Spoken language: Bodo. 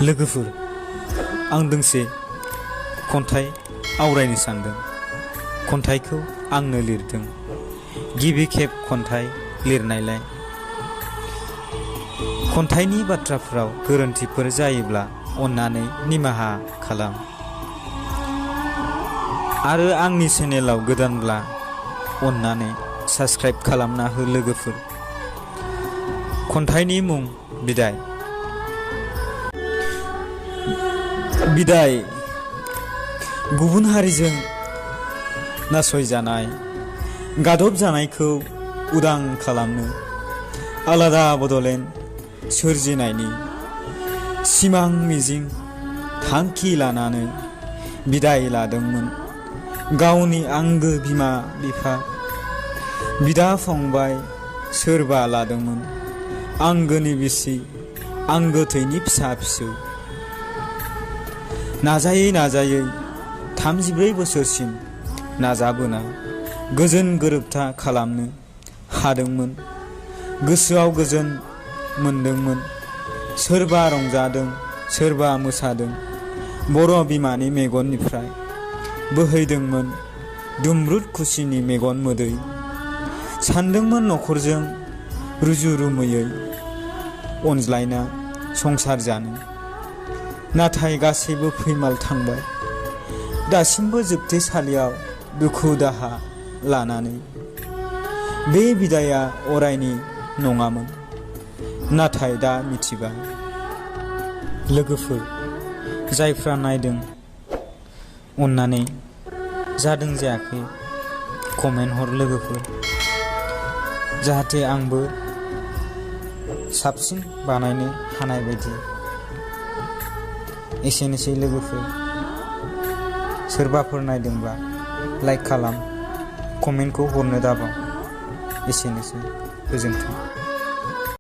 लोगोफोर, आं दोंसे खन्थाइ आवरायनो सानदों। खन्थाइखौ आंनो लिरदों। गिबि खेब खन्थाइ लिरनायलाय खन्थाइनि बाथ्राफोराव गोरोन्थिफोर जायोब्ला अन्नानै निमाहा खालाम। आरो आंनि चेनेलाव गोदानब्ला अन्नानै साबस्क्राइब खालामना हो लोगोफोर। खन्थाइनि मुं बिदाय। बिदाय। गुबुन हारिजों नासयजानाय, गादब जानायखौ उदां खालामनो आलादा बड'लेण्ड सोरजिनायनि सिमां मिजिं थांखि लानानै बिदाय लादोंमोन गावनि आंगो बिमा बिफा, बिदा फंबाय सोरबा लादोंमोन आंगोनि बिसि, आंगो थैनि फिसा फिसौ। नाजायै नाजायै 34 बोसोरसिम नाजाबोना गोजोन गोरोबथा खालामनो हादोंमोन। गोसोआव गोजोन मोनदोंमोन। सोरबा रंजादों, सोरबा मोसादों। बर' बिमानि मेगननिफ्राय बोहैदोंमोन दुमब्रुद खुसिनि मेगन मोदै। सानदोंमोन न'खरजों रुजु रुमैयै अनज्लायना संसार जानो। नाथाय गासैबो फैमाल थांबाय। दासिमबो जोबथेसालियाव दुखु दाहा लानानै। बे बिदाया अरायनि नङामोन, नाथाय दा मिथिबाय। लोगोफोर, जायफ्रा नायदों अन्नानै जादों जायाखै कमेन्ट हर लोगोफोर, जाहाथे आंबो साबसिन बानायनो हानाय बायदि। एसेनोसै लोगोफोर, सोरबाफोर नायदोंब्ला लाइक खालाम, कमेन्टखौ हरनो दाबाव। एसेनोसै, गोजोन्थों।